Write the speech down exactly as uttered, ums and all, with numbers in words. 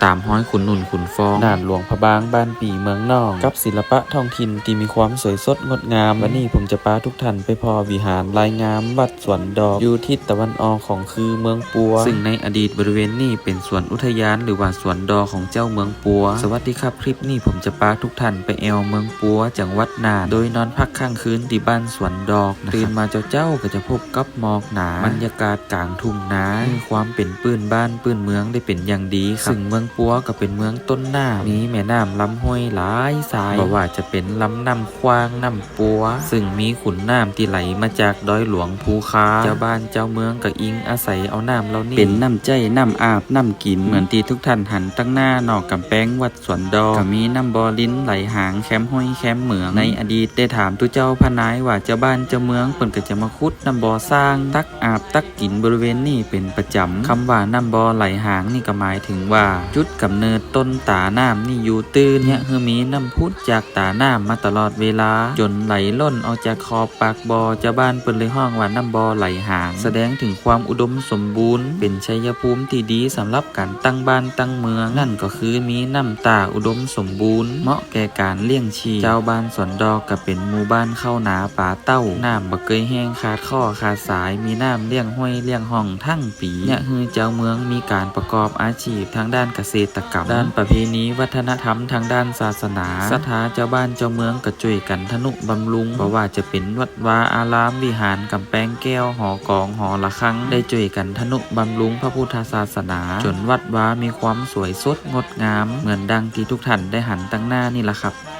ต๋ามฮอยขุนหนุนขุนฟอง น่านหลวงพระบาง บ้านปี๋เมืองนอง กับศิลปะท้องถิ่นตี้มีความสวยสดงดงาม วันนี้ผมจะปาทุกท่านไปผ่อวิหารลายงามวัดสวนดอก อยู่ทิศตะวันออกของคือเมืองปัว ซึ่งในอดีตบริเวณนี้เป๋นสวนอุทยานหรือว่าสวนดอกของเจ้าเมืองปัว สวัสดีครับ คลิปนี้ผมจะปาทุกท่านไปแอ่วเมืองปัว จังหวัดน่าน โดยนอนพักค้างคืนตี้บ้านสวนดอกนะครับ ตื่นมาเจ๊าๆ ก็จะพบกับหมอกหนา บรรยากาศก๋างทุ่งนา มีความเป๋นปื้นบ้านปื้นเมืองได้เป๋นอย่างดีครับ ซึ่งเมืองปัวก็เป๋นเมืองต้นน้ำ มีแม่น้ำลำห้วยหลายสาย บ่ว่าจะเป๋นลำน้ำขว้าง น้ำปัว ซึ่งมีขุนน้ำตี้ไหลมาจากดอยหลวงภูคา เจ้าบ้านเจ้าเมืองก็อิงอาศัยเอาน้ำเหล่านี้ เป๋นน้ำใจ๊ น้ำอาบ น้ำกิ๋น เหมือนตี้ทุกท่านหันตังหน้านอกก๋ำแปงวัด สวนดอก ก็มีน้ำบ่อรินไหลหางแคมห้วยแคมเหมือง ในอดีตได้ถามตุ๊เจ้าพระนายว่าเจ้าบ้านเจ้าเมืองเปิ้นก็จะมาขุดน้ำบ่อสร้างตักอาบตักกิ๋นบริเวณนี้เป๋นประจ๋ำ กำว่าน้ำบ่อไหลหางนี่ก็หมายเถิงว่า จุดก๋ำเนิดต้นต๋าน้ำนี่อยู่ตื้น เยียะหื้อมีน้ำผุดจากต๋าน้ำมาตลอดเวลา จ๋นไหลล้นออกจากขอบปากบ่อ เจ้าบ้านเปิ้นเลยฮ้องว่าน้ำบ่อไหลหาง แสดงเถิงความอุดมสมบูรณ์ เป๋นชัยภูมิตี้ดีสำหรับ ก๋านตั้งบ้านตั้งเมือง นั่นก็คือมีน้ำต๋าอุดมสมบูรณ์ เหมาะแก่ก๋านเลี้ยงชีพ เจ้าบ้านสวนดอกก็เป๋นหมู่บ้านข้าวนาปลาเต้า น้ำบ่เกยแห้งขาดข้อขาดสาย มีน้ำเลี้ยงห้วยเลี้ยงฮ่องตังปี๋ เยียะหื้อเจ้าเมืองมีก๋านประกอบอาชีพตางด้านเกษตรกรรม ด้านประเพณีวัฒนธรรม ตางด้านศาสนา ศรัทธาเจ้าบ้านเจ้าเมืองก็จ้วยกั๋นทนุบำรุง บ่ว่าจะเป๋นวัดวาอาราม วิหารก๋ำแปงแก้ว หอกลอง หอระฆัง ได้จ้วยกั๋นทนุบำรุงพระพุทธศาสนา จ๋นวัดวามีความสวยสดงดงาม เหมือนดังตี้ทุกท่านได้หันตังหน้านี่ล่ะครับ